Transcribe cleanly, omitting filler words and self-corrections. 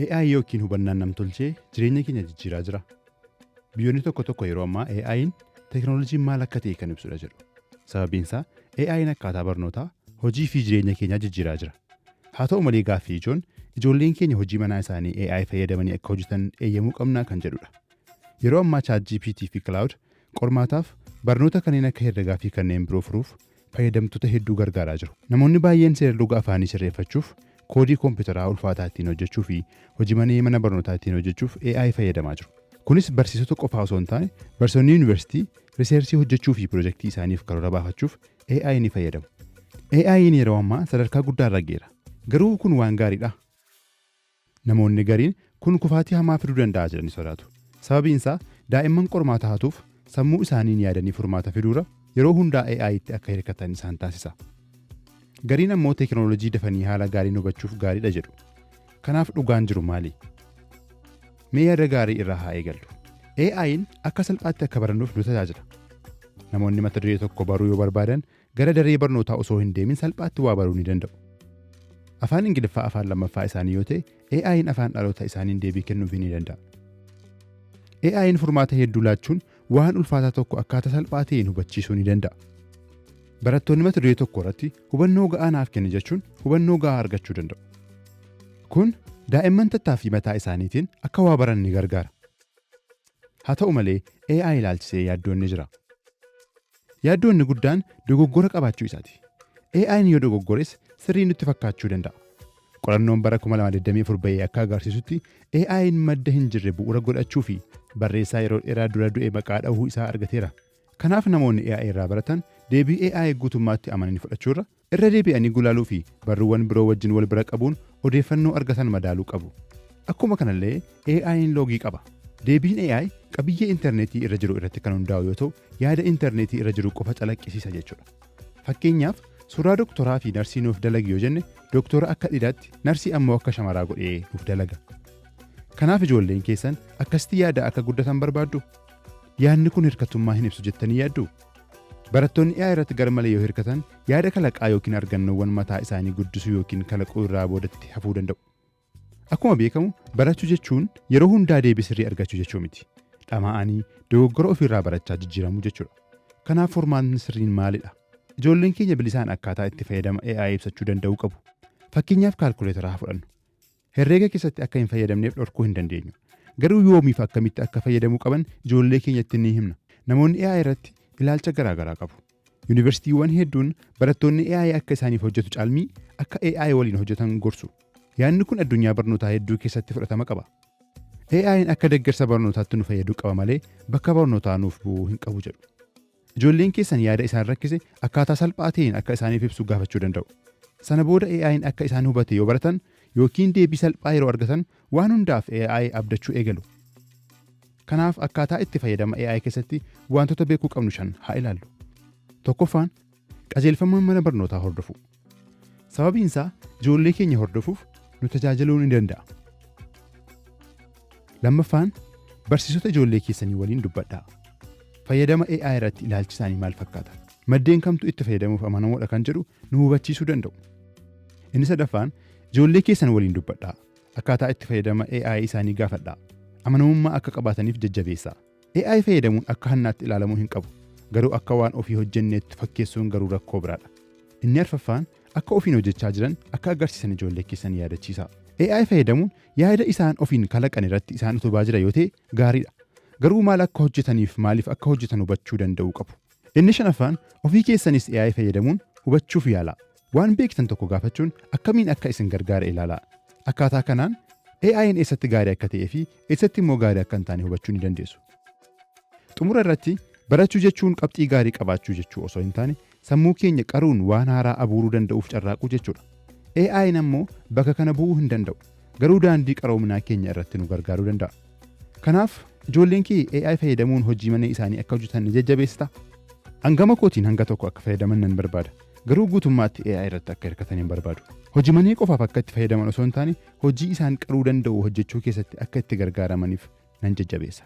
AI yookiin hubannaan namtolchee jireenya keenya jijjiiraa jira. Biyyoonni tokko tokko yeroo ammaa AI'n teekinooloojiin maal akka ta'e kan ibsudha jedhu. Sababiin isaa AI'n akkaataa barnootaa, hojii fi jireenya keenyaa jijjiiraa jira. Haa ta'u malee, gaaffii ijoon ijoolleen keenya hojii manaa isaanii AI fayyadamanii akka hojjetan eeyyamuu qabnaa kan jedhudha. Yeroo ammaa ChatGPT fi Claude qormaataaf, barnoota kanneen akka herregaa fi kanneen biroo furuuf fayyadamtoota hedduu gargaaraa jiru. Namoonni baay'een seerluga afaanii sirreeffachuuf, koodii kompiitaraa ulfaataa ittiin hojjechuu fi hojii manee mana barnootaa ittiin hojjechuuf AI fayyadamaa jiru. Kunis barsiisota qofaa osoo hin taane, barsiisonni yuunivarsiitii research hojjechuu fi piroojeektii isaaniif karoora baafachuuf AI ni fayyadamu. AI'n yeroo ammaa sadarkaa guddaa irra geera. Garuu kun waan gaariidha. Namoonni gariin kun kufaatii hamaa fiduu danda'a jedhanii sodaatu. Sababiin isaa daa'imman qormaata hatuuf sammuu isaaniin yaadanii furmaata fiduura yeroo hundaa AI'tti akka hirkatan isaan taasisa. Gariin ammoo teekinooloojii dafanii haala gaariin hubachuuf gaariidha jedhu. Kanaaf dhugaan jiru maali? Mee yaada gaarii irraa haa eegallu. AI'n akka salphaatti akka barannuuf nu tajaajila. Namoonni mata duree tokko baruu yoo barbaadan, gara daree barnootaa osoo hin deemin salphaatti waa baruu ni danda'u. Afaan Ingiliffaa afaan lammaffaa isaanii yoo ta'e, AI'n afaan dhaloota isaaniin deebii kennuufii ni danda'a. AI'n furmaata hedduu laachuun waan ulfaataa tokko akkaataa salphaa ta'een hubachiisuu ni danda'a. Barattoonni mata duree tokko irratti hubannoo ga'aa naaf kenni jechuun hubannoo ga'aa argachuu danda'u. Kun daa'imman tattaaffii mataa isaaniitiin akka waa baran ni gargaara. Haa ta'u malee, AI ilaalchisee yaaddoon ni jira. Yaaddoon inni guddaan dogoggora qabaachuu isaati. AI'n yoo dogoggores sirrii nutti fakkaachuu danda'a. Qorannoon bara 2024 ba'ee akka agarsiisutti, AI'n madda hin jirre bu'uura godhachuu fi barreessaa yeroo dheeraa dura du'e maqaa dhahuu isaa argateera. Kanaaf namoonni AI irraa baratan deebii AI guutummaatti amananii fudhachuurra, irra deebi'anii gulaaluu fi barruuwwan biroo wajjin wal bira qabuun odeeffannoo argatan madaaluu qabu. Akkuma kanallee AI'n loogii qaba. Deebiin AI qabiyyee intarneetii irra jiru irratti kan hundaa'u yoo ta'u, yaada intarneetii irra jiru qofa calaqqisiisa jechuudha. Fakkeenyaaf, suuraa doktoraa fi narsii nuuf dalagi yoo jenne, doktora akka dhiiraatti, narsii ammoo akka shamaraa godhee nuuf dalaga. Kanaaf ijoolleen keessan akkasitti yaada akka guddatan barbaaddu? Yaadni kun hirkattummaa hin ibsu jettanii yaaddu? Barattoonni AI irratti garmalee yoo hirkatan, yaada kalaqaa yookiin argannoowwan mataa isaanii guddisuu yookiin kalaquu irraa boodatti hafuu danda'u. Akkuma beekamu, barachuu jechuun yeroo hundaa deebii sirrii argachuu jechuu miti. Dhama'anii dogoggora ofiirraa barachaa jijjiiramuu jechuudha. Kanaaf furmaatni sirriin maalidha? Ijoolleen keenya bilisaan akkaataa itti fayyadama AI ibsachuu danda'uu qabu. Fakkeenyaaf, kaalkuleetara haa fudhannu. Herreega keessatti akka hin fayyadamneef dhorkuu hin dandeenyu. Garuu yoomiif akkamitti akka fayyadamuu qaban ijoollee keenyatti ni himna. Namoonni AI irratti ilaalcha garaagaraa qabu. Yuunivarsiitiiwwan hedduun barattoonni AI akka isaaniif hojjetu caalmii akka AI waliin hojjetan gorsu. Yaadni kun addunyaa barnootaa hedduu keessatti fudhatama qaba. AI'n akka deeggarsa barnootaatti nu fayyaduu qaba malee bakka barnootaa nuuf bu'uu hin qabu jedhu. Ijoolleen keessan yaada isaan rakkise akkaataa salphaa ta'een akka isaaniif ibsu gaafachuu danda'u. Sana booda AI'n akka isaan hubate yoo baratan yookiin deebii salphaa yeroo argatan, waan hundaaf AI abdachuu eegalu. Kanaaf akkaataa itti fayyadama AI keessatti wantoota beekuu qabnu shan haa ilaallu. Tokkoffaan, qajeelfama mana barnootaa hordofu. Sababiin isaa ijoollee keenya hordofuuf nu tajaajiluu ni danda'a. Lammaffaan, barsiisota ijoollee keessanii waliin dubbadhaa. Fayyadama AI irratti ilaalchi isaanii maal fakkaata? Maddeen kamtu itti fayyadamuuf amanamoodha kan jedhu nu hubachiisuu danda'u. Inni sadaffaan, ijoollee keessan waliin dubbadhaa. Akkaataa itti fayyadama AI isaanii gaafadhaa. Amanamummaa akka qabaataniif jajjabeessaa. AI fayyadamuun akka hannaatti ilaalamuu hin qabu. Garuu akka waan ofii hojjenneetti fakkeessuun garuu rakkoo biraadha. Inni arfaffaan, akka ofiin hojjechaa jiran akka agarsiisan ijoollee keessan yaadachiisaa. AI fayyadamuun yaada isaan ofiin kalaqan irratti isaan utubaa jira yoo ta'e gaariidha. Garuu maal akka hojjetaniif maaliif akka hojjetan hubachuu danda'uu qabu. Inni shanaffaan, ofii keessanis AI fayyadamuun hubachuuf yaalaa. Waan beektan tokko gaafachuun akkamiin akka isin gargaara ilaalaa. Akkaataa kanaan AI'n eessatti gaarii akka ta'ee fi eessatti immoo gaarii akka hin taane hubachuu ni dandeessu. Xumura irratti, barachuu jechuun qabxii gaarii qabaachuu jechuu osoo hin taane, sammuu keenya qaruun waan haaraa abuuruu danda'uuf carraaquu jechuudha. AI'n ammoo bakka kana bu'uu hin danda'u. Garuu daandii qaroominaa keenya irratti nu gargaaruu danda'a. Kanaaf ijoolleen kee AI fayyadamuun hojii mana isaanii akka hojjetan ni jajjabeessita? Hangama kootiin hanga tokko akka fayyadaman nan barbaada. Garuu guutummaatti AI irratti akka hirkatan hin barbaadu. Hojii manee qofaaf akka itti fayyadaman osoo hin taane, hojii isaan qaruu danda'u hojjechuu keessatti akka itti gargaaramaniif nan jajjabeessa.